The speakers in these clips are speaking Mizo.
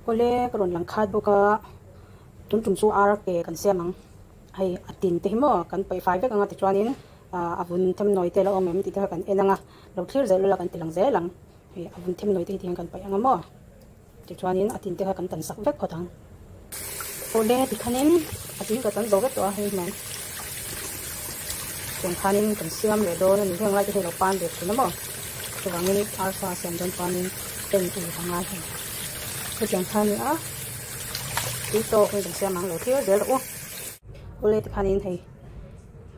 Awle ka rawn lang khat bawk a, tun tum chu ar ke kan siam ang. Hei a tin te hi maw kan paih fai vek ang a tichuanin a vun them nawi te la awm em tih te kha kan en ang a, lo thlir zel ula kan ti lang zel ang. Hei a vun them nawi te hi tihian kan paih ang a maw tichuanin a tin te kha kan tan sak vek phawt ang. Awle tikhanin a tin ka tan zo vek tawh a hei hmang tiang khanin kan siam leh dawn a ni heng lai te hi a lo pan ve thin a maw chuvangin arsa siam dawn chuanin pen uluk a ngai hei hetiang kha a ni a tui tawk in kan siam ang lo thlir zel rawh u. Awle tikhanin hei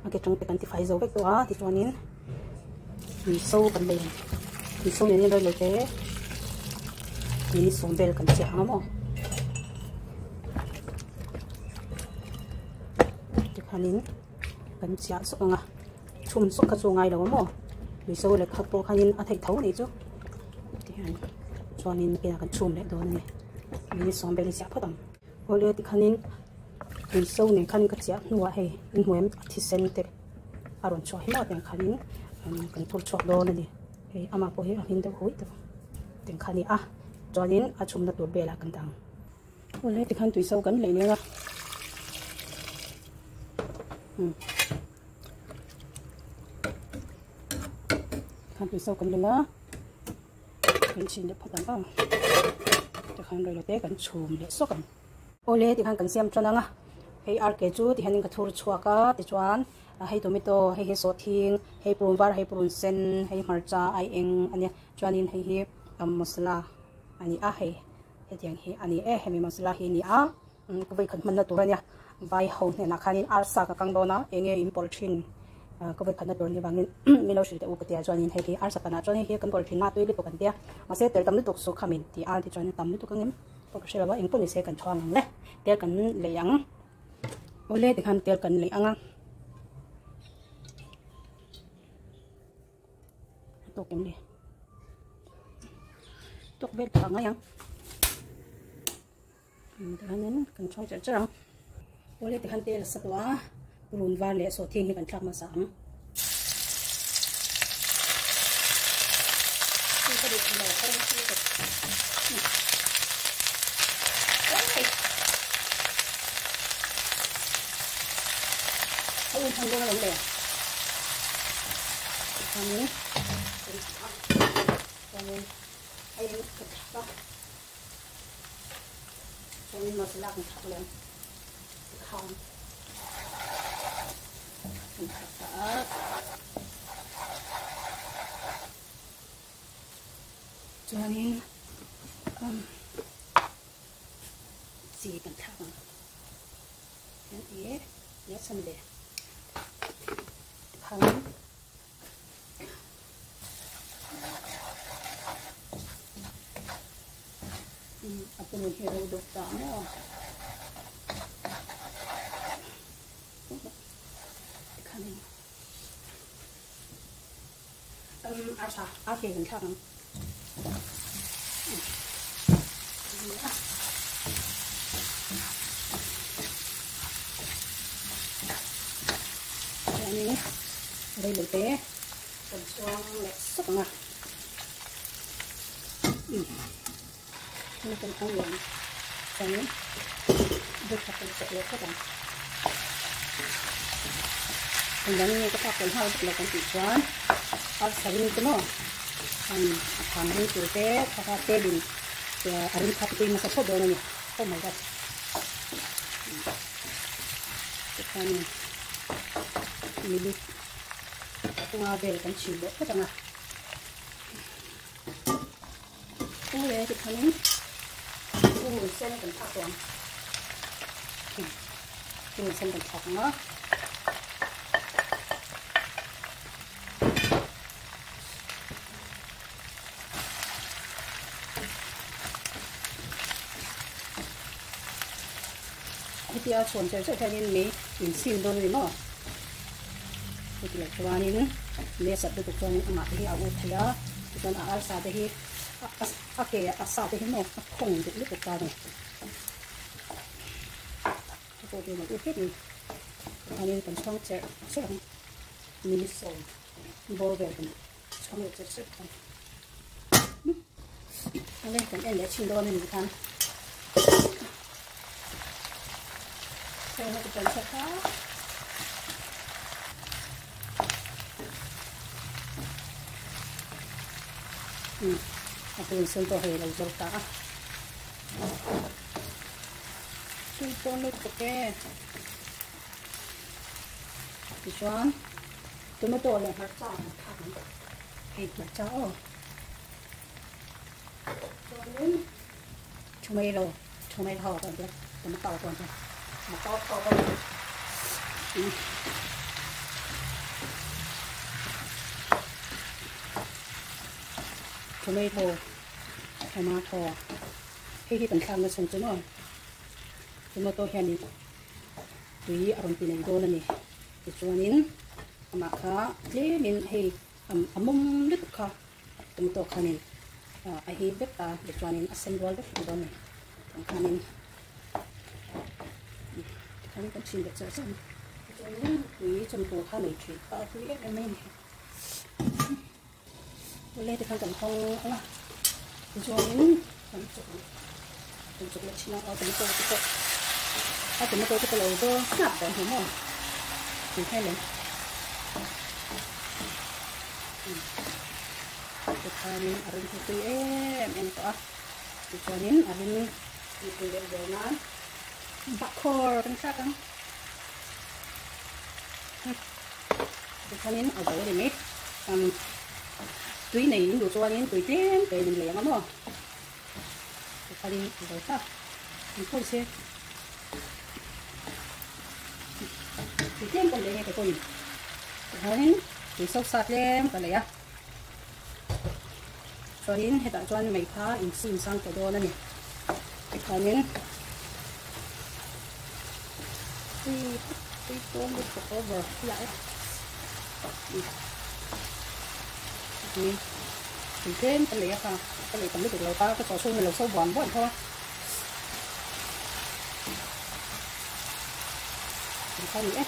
a ke tang te kan tifai zo vek tawh a tichuanin miso kan lei ang miso nen hian rei lo te minute sawm vel kan chiah ang a maw tikhanin kan chiah zawk ang a chhum zawk kha chu a ngai lo a maw miso leh khat pawh khanin a theih tho a nih chu tihian chuanin pen ah kan chhum leh dawn a ni minute sawm vel hi chiah phawt ang. Awle tikhanin miso nen khan ka chiah hnuah hei inhmuh a thisen te a rawn chhuah hi maw tiang khanin kan thur chhuak dawn a ni hei amah pawh hi a hmin deuh huih tawh tiang kha a ni a chuanin a chhumna tur velah kan dah ang awle tikhan tuiso kan leh leng a tikhan tuiso kan leng a. Kan chhin leh phawt ang aw tikhan rei lote kan chhum leh sawk ang. Awle tikhan kan siam tan ang a hei ar ke chu tihianin ka thur chhuak a tichuan hei tomato hei hi sawhthing hei purun var hei purun sen hei hmarcha ai eng a nia chuanin hei hi masala a ni a hei hetiang hi a ni e hemi masala hi a ni a ka vawikhat hmanna tur a nia vai ho hnenah khanin arsa ka kang dawn a enge in pawlh thin ka vawikhatna tur ni vangin min lo hrilh teh u ka tia chuanin hei hi arsa panah chuan hei hi kan pawlh thin a tui lutuk an tia mahse tel tam lutuk chu khamin ti a tichuan tam lutuk ang em pawh ka hre lo a engpawh nise kan chhuang ang le tel kan lei ang awle tikhan tel kan lei ang a tawk em ni tawk vel tawh ang ang. Tikhanin kan chhawng cherh cherh ang. Awle tikhan tel a sa tawh a, run var leh sawhthing hi kan thlak hmasa ang. A un than dawn alawm le. Tikhanin kan thlak a, chuanin a in ka thlak a. Chuanin masala kan thlak leh ang tikhan kan thlak ta a. Chuanin um chi kan thlak ang. Hian e leh chhan le tikhan A pum hi ro deuh ta maw tikhanin arsa a ke kan thlak ang chuanin reilote kan chhuang leh sawk ang a hemi kan hawng leh ang chuanin vawikhat kan chawh leh phawt ang engvang nge ka thlak tel nghal bawk lo kan tih chuan arsa ring te maw a phang ring tur te thaka telin a ring kha tui hmasa phawt dawn a ni oh my god tichuanin minute panga vel kan chhin leh phawt ang a Awle tikhanin purun sen kan thlak tawh ang purun sen kan thlak ang a. Hetia chhuan cher cher hianin mei in sim dawn a ni maw? Hetiang chuanin mei a sat lutuk chuanin amah te hi a ut thei a, tichuan a arsa te hi a ke a sa te hi maw a khawng duh lutuk ta a ni. Hei pawh chu a ut vek a ni. Tichuanin kan chhuang cherh cherh ang minute sawm bawr vel kan chhuang leh cherh cherh ang. Awle kan en leh chhin dawn a nih khan. A purun sen pawh hei a lo zawr ta a tui pawh lutuk e tichuan tomato leh hmarcha an thlak ang hei hmarcha aw chuanin tomato tomato pawh an tia tomato pawh an tia tomato pawh Tomato tomato hei hi kan thlakna chhan chu maw tomato hianin tui a rawn ti nei dawn a ni tichuanin amah kha tlemin hei a mawm lutuk kha tomato khanin a hip vek ta tichuanin a sen rual vek dawn a ni tiang khanin tikhanin kan chhin leh char char a ni tichuanin tui chawmtur kha nei thin a tui em em mai a ni. Awle tikhan kan hawng ang a tichuanin kan chuk ang kan chuk leh thin a aw tomato te pawh a tomato te pawh lo dawn hnap dawn hi maw tih hmel em tikhanin a rim hi tui em em tawh a tichuanin a rim tui deuh zel nan bahkhawr kan thlak ang. Tichuanin a zo a ni mai. Tui nei in duh chuanin tui tlem te in lei ang a maw. Tichuanin a zo ta. An pawi se. Tui tlem ka lei nge kei pawhin. Tichuanin tui so sa tlem ka lei a. Chuanin hetah chuan mei kha in sim sang tawh dawn a ni. Tikhanin tui tui tawn lutuk over hliah e. Tui tui tlem ka lei a kha ka lei tam lutuk lo ta ka chaw chhung ni lo so buan buan tho a. Kha ni e.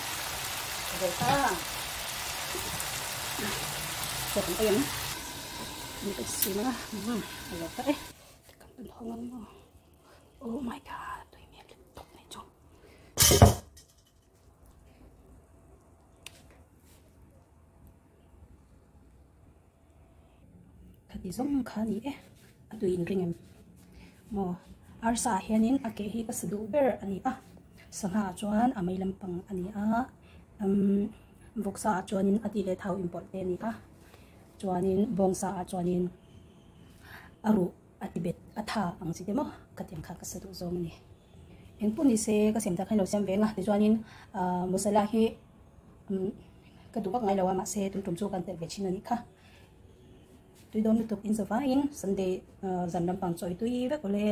Zo ta. Chaw kan ei ang. Ni ka sim a. A lo ta e. Kan kan hawng ang maw. Oh my god. Tui hmel lutuk mai chu. Khati zawng kha a ni e a tui in ring em maw arsa ah hianin a ke hi ka sa duh ber a ni a sangha ah chuan a mei lampang a ni a umm vawksa ah chuanin a ti leh thau inpawlh te a ni a chuanin bawngsa ah chuanin a ruh a ti bet a tha ang chi te maw khatiang kha ka sa duh zawng a ni engpawh ni se ka siam tak khan lo siam ve ang a tichuanin ahh masala hi. Ka duh vak ngai lo a mahse tun tum chu kan telh ve thin a nih kha. Tui dawn lutuk in zavaiin Sunday zan lampang chawi tui vek awle.